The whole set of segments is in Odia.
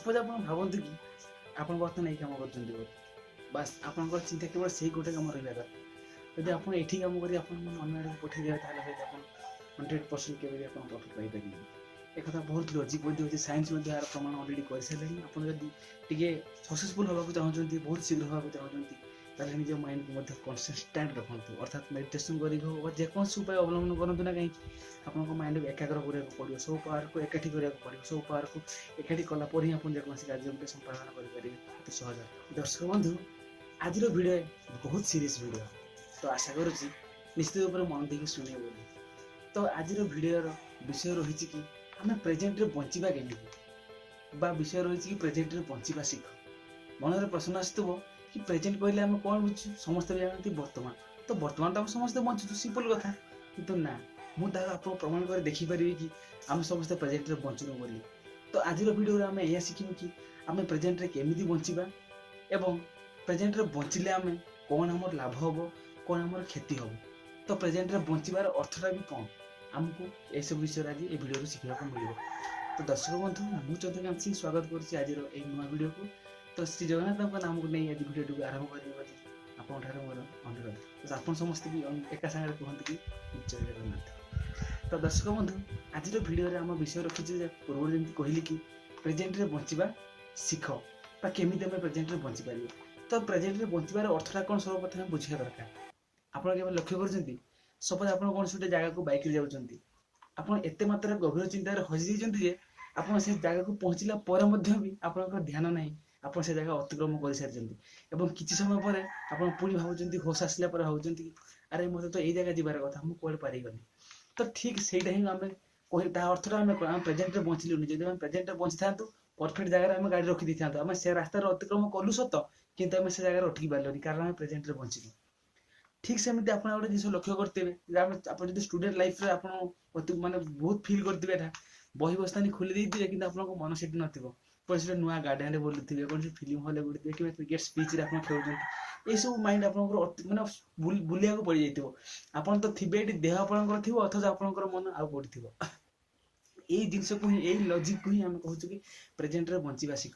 ସପୋଜ ଆପଣ ଭାବନ୍ତୁ କି ଆପଣ ବର୍ତ୍ତମାନ ଏଇ କାମ କରୁଛନ୍ତି ବୋଲି, ବାସ୍ ଆପଣଙ୍କର ଚିନ୍ତା କେବଳ ସେଇ ଗୋଟେ କାମ ରହିବା ଦରକାର। ଯଦି ଆପଣ ଏଠି କାମ କରି ଆପଣ ମନ ଅନ୍ୟ ଆଡ଼କୁ ପଠାଇଦେବେ, ତାହେଲେ ହୁଏତ ଆପଣ 100% କେବେ ବି ଆପଣ ପ୍ରଫିଟ୍ ପାଇପାରିବେନି। ଏକଥା ବହୁତ ଲଜିକ୍ ମଧ୍ୟ ଅଛି, ସାଇନ୍ସ ମଧ୍ୟ ଏହାର ପ୍ରମାଣ ଅଲରେଡ଼ି କରିସାରିଲେଣି। ଆପଣ ଯଦି ଟିକେ ସକ୍ସେସଫୁଲ୍ ହେବାକୁ ଚାହୁଁଛନ୍ତି, ବହୁତ ଶୀଘ୍ର ହେବାକୁ ଚାହୁଁଛନ୍ତି, ତାହେଲେ ନିଜ ମାଇଣ୍ଡକୁ ମଧ୍ୟ କନସିଷ୍ଟାଣ୍ଟ ରଖନ୍ତୁ। ଅର୍ଥାତ୍ ମେଡ଼ିଟେସନ୍ କରିକି ହଉ ବା ଯେକୌଣସି ଉପାୟ ଅବଲମ୍ବନ କରନ୍ତୁ ନା କାହିଁକି, ଆପଣଙ୍କ ମାଇଣ୍ଡକୁ ଏକାଗ୍ର କରିବାକୁ ପଡ଼ିବ, ସବୁ ପାୱାରକୁ ଏକାଠି କରିବାକୁ ପଡ଼ିବ। ସବୁ ପାୱାରକୁ ଏକାଠି କଲା ପରେ ହିଁ ଆପଣ ଯେକୌଣସି କାର୍ଯ୍ୟ ଗୋଟେ ସମ୍ପାଦନ କରିପାରିବେ ଅତି ସହଜରେ। ଦର୍ଶକ ବନ୍ଧୁ, ଆଜିର ଭିଡ଼ିଓ ବହୁତ ସିରିୟସ୍ ଭିଡ଼ିଓ, ତ ଆଶା କରୁଛି ନିଶ୍ଚିତ ଉପରେ ମନ ଦେଇକି ଶୁଣିବେ ବୋଲି। ତ ଆଜିର ଭିଡ଼ିଓର ବିଷୟ ରହିଛି କି ଆମେ ପ୍ରେଜେଣ୍ଟରେ ବଞ୍ଚିବା କେମିତି, ବା ବିଷୟ ରହିଛି କି ପ୍ରେଜେଣ୍ଟରେ ବଞ୍ଚିବା ଶିଖ। ମନରେ ପ୍ରଶ୍ନ ଆସୁଥିବ କି ପ୍ରେଜେଣ୍ଟ କହିଲେ ଆମେ କ'ଣ ବୁଝୁଛୁ? ସମସ୍ତେ ବି ଜାଣନ୍ତି ବର୍ତ୍ତମାନ, ତ ବର୍ତ୍ତମାନ ତ ଆମେ ସମସ୍ତେ ବଞ୍ଚୁଛୁ, ସିମ୍ପଲ୍ କଥା। କିନ୍ତୁ ନା, ମୁଁ ତାହା ଆପଣଙ୍କୁ ପ୍ରମାଣ କରି ଦେଖିପାରିବି କି ଆମେ ସମସ୍ତେ ପ୍ରେଜେଣ୍ଟରେ ବଞ୍ଚୁନୁ ବୋଲି। ତ ଆଜିର ଭିଡ଼ିଓରେ ଆମେ ଏହା ଶିଖିବୁ କି ଆମେ ପ୍ରେଜେଣ୍ଟରେ କେମିତି ବଞ୍ଚିବା ଏବଂ ପ୍ରେଜେଣ୍ଟରେ ବଞ୍ଚିଲେ ଆମେ କ'ଣ ଆମର ଲାଭ ହେବ, କ'ଣ ଆମର କ୍ଷତି ହେବ, ତ ପ୍ରେଜେଣ୍ଟରେ ବଞ୍ଚିବାର ଅର୍ଥଟା ବି କ'ଣ, ଆମକୁ ଏସବୁ ବିଷୟରେ ଆଜି ଏ ଭିଡ଼ିଓରୁ ଶିଖିବାକୁ ମିଳିବ। ତ ଦର୍ଶକ ବନ୍ଧୁ, ମୁଁ ଚନ୍ଦ୍ରକାନ୍ତ ସିଂ ସ୍ୱାଗତ କରୁଛି ଆଜିର ଏଇ ନୂଆ ଭିଡ଼ିଓକୁ। ତ ଶ୍ରୀ ଜଗନ୍ନାଥଙ୍କ ନାମକୁ ନେଇ ଆଜି ଭିଡ଼ିଓଟିକୁ ଆରମ୍ଭ କରିବି ବୋଲି ଆପଣଙ୍କଠାରୁ ମୋର ଅନୁରୋଧ। ତ ଆପଣ ସମସ୍ତେ ବି ଏକା ସାଙ୍ଗରେ କୁହନ୍ତୁ କି ଜୟ ଜଗନ୍ନାଥ। ତ ଦର୍ଶକ ବନ୍ଧୁ, ଆଜିର ଭିଡ଼ିଓରେ ଆମ ବିଷୟ ରଖିଛୁ ଯେ ପୂର୍ବରୁ ଯେମିତି କହିଲି କି ପ୍ରେଜେଣ୍ଟରେ ବଞ୍ଚିବା ଶିଖ, ବା କେମିତି ଆମେ ପ୍ରେଜେଣ୍ଟରେ ବଞ୍ଚିପାରିବା। ତ ପ୍ରେଜେଣ୍ଟରେ ବଞ୍ଚିବାର ଅର୍ଥଟା କ'ଣ ସର୍ବପ୍ରଥମେ ବୁଝିବା ଦରକାର। ଆପଣ କେବେ ଲକ୍ଷ୍ୟ କରିଛନ୍ତି, ସପୋଜ ଆପଣ କୌଣସି ଗୋଟେ ଜାଗାକୁ ବାଇକ୍ରେ ଯାଉଛନ୍ତି, ଆପଣ ଏତେ ମାତ୍ରାରେ ଗଭୀର ଚିନ୍ତାରେ ହଜିଯାଇଛନ୍ତି ଯେ ଆପଣ ସେ ଜାଗାକୁ ପହଞ୍ଚିଲା ପରେ ମଧ୍ୟ ବି ଆପଣଙ୍କର ଧ୍ୟାନ ନାହିଁ, ଆପଣ ସେ ଜାଗା ଅତିକ୍ରମ କରିସାରିଛନ୍ତି। ଏବଂ କିଛି ସମୟ ପରେ ଆପଣ ପୁଣି ଭାବୁଛନ୍ତି, ହୋସ୍ ଆସିଲା ପରେ ଭାବୁଛନ୍ତି କି ଆରେ ମୋତେ ତ ଏଇ ଜାଗା ଯିବାର କଥା, ମୁଁ କୁଆଡ଼େ ପାରିଗଲି। ତ ଠିକ୍ ସେଇଟା ହିଁ ଆମେ କହି, ତା ଅର୍ଥଟା ଆମେ କ'ଣ? ଆମେ ପ୍ରେଜେଣ୍ଟରେ ବଞ୍ଚିଲୁନି। ଯଦି ଆମେ ପ୍ରେଜେଣ୍ଟରେ ବଞ୍ଚିଥାନ୍ତୁ, ପରଫେକ୍ଟ ଜାଗାରେ ଆମେ ଗାଡ଼ି ରଖିଦେଇଥାନ୍ତୁ। ଆମେ ସେ ରାସ୍ତାରେ ଅତିକ୍ରମ କଲୁ ସତ, କିନ୍ତୁ ଆମେ ସେ ଜାଗାରେ ଅଟକି ପାରିଲୁନି, କାରଣ ଆମେ ପ୍ରେଜେଣ୍ଟରେ ବଞ୍ଚିଲୁ। ଠିକ୍ ସେମିତି ଆପଣ ଗୋଟେ ଜିନିଷ ଲକ୍ଷ୍ୟ କରିଥିବେ ଯେ ଆମେ, ଆପଣ ଯଦି ଷ୍ଟୁଡେଣ୍ଟ ଲାଇଫ୍ରେ ଆପଣ ଅତି ମାନେ ବହୁତ ଫିଲ୍ କରିଥିବେ, ଏଇଟା ବହି ବସ୍ତାନି ଖୋଲି ଦେଇଥିବେ କିନ୍ତୁ ଆପଣଙ୍କ ମନ ସେଠି ନଥିବ, କୌଣସି ଗୋଟେ ନୂଆ ଗାର୍ଡ଼େନରେ ବୁଲୁଥିବେ, କୌଣସି ଫିଲ୍ମ ହଲ୍ରେ ବୁଲୁଥିବେ, କିମ୍ବା କ୍ରିକେଟ୍ ସ୍ପିଚ୍ରେ ଆପଣ ଖେଳୁଛନ୍ତି, ଏସବୁ ମାଇଣ୍ଡ ଆପଣଙ୍କର ଅତି ମାନେ ବୁଲିବାକୁ ପଡ଼ିଯାଇଥିବ। ଆପଣ ତ ଥିବେ ଏଠି, ଦେହ ଆପଣଙ୍କର ଥିବ, ଅଥଚ ଆପଣଙ୍କର ମନ ଆଉ କେଉଁଠି ଥିବ। ଏଇ ଜିନିଷକୁ ହିଁ, ଏଇ ଲଜିକ୍କୁ ହିଁ ଆମେ କହୁଛୁ କି ପ୍ରେଜେଣ୍ଟରେ ବଞ୍ଚିବା ଶିଖ।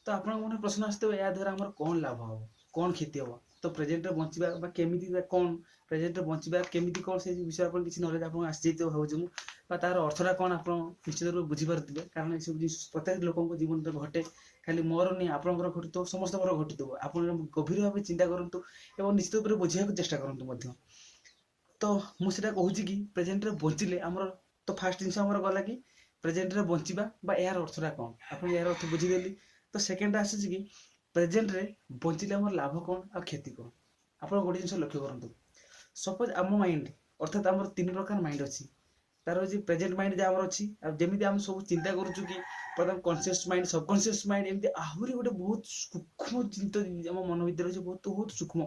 ତ ଆପଣଙ୍କ ମନରେ ପ୍ରଶ୍ନ ଆସୁଥିବ ଏହା ଦ୍ୱାରା ଆମର କ'ଣ ଲାଭ ହେବ, କ'ଣ କ୍ଷତି ହେବ? ତ ପ୍ରେଜେଣ୍ଟରେ ବଞ୍ଚିବା ବା କେମିତି ବା କ'ଣ ପ୍ରେଜେଣ୍ଟରେ ବଞ୍ଚିବା କେମିତି କ'ଣ, ସେ ବିଷୟରେ ଆପଣ କିଛି ନଲେଜ ଆପଣଙ୍କୁ ଆସିଯାଇଥିବ ଭାବୁଛି ମୁଁ, ବା ତାର ଅର୍ଥଟା କ'ଣ ଆପଣ ନିଶ୍ଚିତ ରୂପେ ବୁଝିପାରୁଥିବେ। କାରଣ ଏସବୁ ଜିନିଷ ପ୍ରତ୍ୟେକ ଲୋକଙ୍କ ଜୀବନରେ ଘଟେ, ଖାଲି ମୋର ନୁହେଁ, ଆପଣଙ୍କର ଘଟୁଥିବ, ସମସ୍ତଙ୍କର ଘଟୁଥିବ। ଆପଣ ଗଭୀର ଭାବେ ଚିନ୍ତା କରନ୍ତୁ ଏବଂ ନିଶ୍ଚିତ ରୂପରେ ବୁଝିବାକୁ ଚେଷ୍ଟା କରନ୍ତୁ ମଧ୍ୟ। ତ ମୁଁ ସେଇଟା କହୁଛି କି ପ୍ରେଜେଣ୍ଟରେ ବଞ୍ଚିଲେ ଆମର, ତ ଫାର୍ଷ୍ଟ ଜିନିଷ ଆମର ଗଲା କି ପ୍ରେଜେଣ୍ଟରେ ବଞ୍ଚିବା ବା ଏହାର ଅର୍ଥଟା କ'ଣ, ଆପଣ ଏହାର ଅର୍ଥ ବୁଝିଦେଲି। ତ ସେକେଣ୍ଡ ଆସୁଛି କି ପ୍ରେଜେଣ୍ଟରେ ବଞ୍ଚିଲେ ଆମର ଲାଭ କ'ଣ ଆଉ କ୍ଷତି କ'ଣ। ଆପଣ ଗୋଟେ ଜିନିଷ ଲକ୍ଷ୍ୟ କରନ୍ତୁ, ସପୋଜ ଆମ ମାଇଣ୍ଡ, ଅର୍ଥାତ୍ ଆମର ତିନି ପ୍ରକାର ମାଇଣ୍ଡ ଅଛି। ତାର ହେଉଛି ପ୍ରେଜେଣ୍ଟ ମାଇଣ୍ଡ ଯାହା ଆମର ଅଛି, ଆଉ ଯେମିତି ଆମେ ସବୁ ଚିନ୍ତା କରୁଛୁ କି ପ୍ରଥମ କନସିୟସ୍ ମାଇଣ୍ଡ, ସବକନସିୟସ୍ ମାଇଣ୍ଡ, ଏମିତି ଆହୁରି ଗୋଟେ ବହୁତ ସୂକ୍ଷ୍ମ ଚିନ୍ତା ଆମ ମନ ଭିତରେ ଅଛି, ବହୁତ ବହୁତ ସୂକ୍ଷ୍ମ,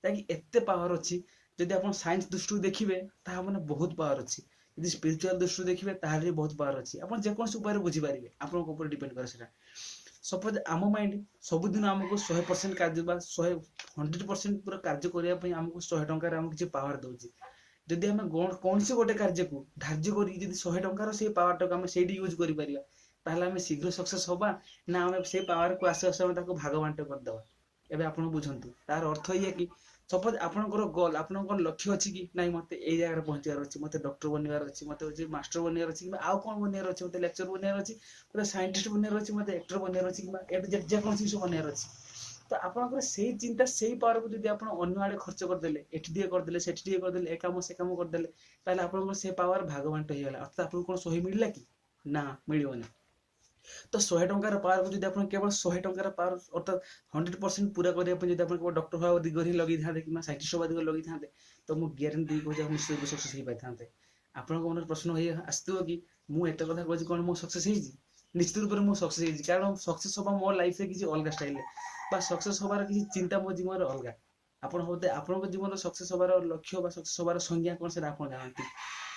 ଯାହାକି ଏତେ ପାୱାର ଅଛି। ଯଦି ଆପଣ ସାଇନ୍ସ ଦୃଷ୍ଟିରୁ ଦେଖିବେ ତାହା ମାନେ ବହୁତ ପାୱାର ଅଛି, ଯଦି ସ୍ପିରିଚୁଆଲ ଦୃଷ୍ଟିରୁ ଦେଖିବେ ତାହେଲେ ବି ବହୁତ ପାୱାର ଅଛି। ଆପଣ ଯେକୌଣସି ଉପାୟରେ ବୁଝିପାରିବେ, ଆପଣଙ୍କ ଉପରେ ଡିପେଣ୍ଡ କରେ ସେଇଟା। ସପୋଜ ଆମ ମାଇଣ୍ଡ ସବୁଦିନ ଆମକୁ 100% କାର୍ଯ୍ୟ ବା 100% ପୁରା କାର୍ଯ୍ୟ କରିବା ପାଇଁ ଆମକୁ 100 ଟଙ୍କାରେ ଆମକୁ କିଛି ପାୱାର ଦେଉଛି। ଯଦି ଆମେ କୌଣସି ଗୋଟେ କାର୍ଯ୍ୟକୁ ଧାର୍ଯ୍ୟ କରିକି ଯଦି 100 ଟଙ୍କାର ସେଇ ପାୱାରଟାକୁ ଆମେ ସେଇଠି ୟୁଜ୍ କରିପାରିବା, ତାହେଲେ ଆମେ ଶୀଘ୍ର ସକ୍ସେସ୍ ହବା ନା ଆମେ ସେଇ ପାୱାରକୁ ଆସୁ ଆସୁ ଆମେ ତାକୁ ଭାଗ ବାଣ୍ଟ କରିଦେବା? ଏବେ ଆପଣ ବୁଝନ୍ତୁ, ତାର ଅର୍ଥ ଏଇଆ କି ସପୋଜ ଆପଣଙ୍କର ଗୋଲ୍, ଆପଣଙ୍କର ଲକ୍ଷ୍ୟ ଅଛି କି ନାଇଁ ମୋତେ ଏଇ ଜାଗାରେ ପହଞ୍ଚିବାର ଅଛି, ମୋତେ ଡକ୍ଟର ବନିବାର ଅଛି, ମୋତେ ହେଉଛି ମାଷ୍ଟର ବନିବାର ଅଛି, କିମ୍ବା ଆଉ କ'ଣ ବନିବାର ଅଛି, ମୋତେ ଲେକ୍ଚର ବନିବାର ଅଛି, ମୋତେ ସାଇଣ୍ଟିଷ୍ଟ ବନିବାର ଅଛି, ମୋତେ ଆକ୍ଟର ବନିବାର ଅଛି, କିମ୍ବା ଏଠୁ ଯେକୌଣସି ଜିନିଷ ବନିବାର ଅଛି। ତ ଆପଣଙ୍କର ସେଇ ଚିନ୍ତା, ସେଇ ପାୱାରକୁ ଯଦି ଆପଣ ଅନ୍ୟ ଆଡ଼େ ଖର୍ଚ୍ଚ କରିଦେଲେ, ଏଠି ଟିକେ କରିଦେଲେ, ସେଠି ଟିକେ କରିଦେଲେ, ଏ କାମ ସେ କାମ କରିଦେଲେ, ତାହେଲେ ଆପଣଙ୍କର ସେ ପାୱାର ଭାଗ ବାଣ୍ଟ ହେଇଗଲା। ଅର୍ଥାତ୍ ଆପଣଙ୍କୁ କ'ଣ 100 ମିଳିଲା କି? ନା, ମିଳିବନି। ତ 100 ଟଙ୍କାର ପାୱାରକୁ ଯଦି ଆପଣ କେବଳ 100 ଟଙ୍କାର ପାୱାର ଅର୍ଥାତ୍ 100% ପୁରା କରିବା ପାଇଁ ଯଦି ଆପଣ କେବଳ ଡକ୍ଟର ହେବା ଦିଗରେ ହିଁ ଲଗେଇଥାନ୍ତେ କିମ୍ବା ସାଇଣ୍ଟିଷ୍ଟ ହେବା ଦିଗରେ ଲଗେଇଥାନ୍ତେ, ତ ମୁଁ ଗ୍ୟାରେଣ୍ଟି ଦେଇ କହୁଛି ଆପଣ ନିଶ୍ଚିତ ରୂପେ ସକ୍ସେସ୍ ହେଇପାରିଥାନ୍ତେ। ଆପଣଙ୍କ ମନରେ ପ୍ରଶ୍ନ ହେଇ ଆସିଥିବ କି ମୁଁ ଏତେ କଥା କହୁଛି, କ'ଣ ମୁଁ ସକ୍ସେସ୍ ହେଇଛି? ନିଶ୍ଚିତ ରୂପରେ ମୁଁ ସକ୍ସେସ୍ ହେଇଛି, କାରଣ ସକ୍ସେସ୍ ହେବା ମୋ ଲାଇଫରେ କିଛି ଅଲଗା ଷ୍ଟାଇଲରେ, ବା ସକ୍ସେସ୍ ହେବାର କିଛି ଚିନ୍ତା ମୋ ଜୀବନରେ ଅଲଗା। ଆପଣ ବୋଧେ ଆପଣଙ୍କ ଜୀବନରେ ସକ୍ସେସ୍ ହେବାର ଲକ୍ଷ୍ୟ ବା ସକ୍ସେସ୍ ହେବାର ସଂଜ୍ଞା କ'ଣ ସେଇଟା ଆପଣ ଜାଣନ୍ତି।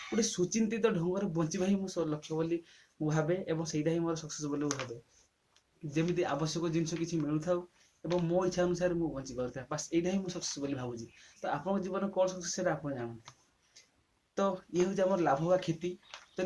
ଗୋଟେ ସୁଚିନ୍ତିତ ଢଙ୍ଗରେ ବଞ୍ଚିବା ହିଁ ମୋ ଲକ୍ଷ୍ୟ ବୋଲି ମୁଁ ଭାବେ ଏବଂ ସେଇଟା ହିଁ ମୋର ସକ୍ସେସ୍ ବୋଲି ମୁଁ ଭାବେ। ଯେମିତି ଆବଶ୍ୟକ ଜିନିଷ କିଛି ମିଳୁଥାଉ ଏବଂ ମୋ ଇଚ୍ଛା ଅନୁସାରେ ମୁଁ ବଞ୍ଚି ପାରୁଥାଏ, ବାସ୍ ଏଇଟା ହିଁ ମୁଁ ସକ୍ସେସ୍ ବୋଲି ଭାବୁଛି। ତ ଆପଣଙ୍କ ଜୀବନରେ କ'ଣ ସକ୍ସେସ୍ ସେଇଟା ଆପଣ ଜାଣନ୍ତି। ତ ଇଏ ହେଉଛି ଆମର ଲାଭ ବା କ୍ଷତି।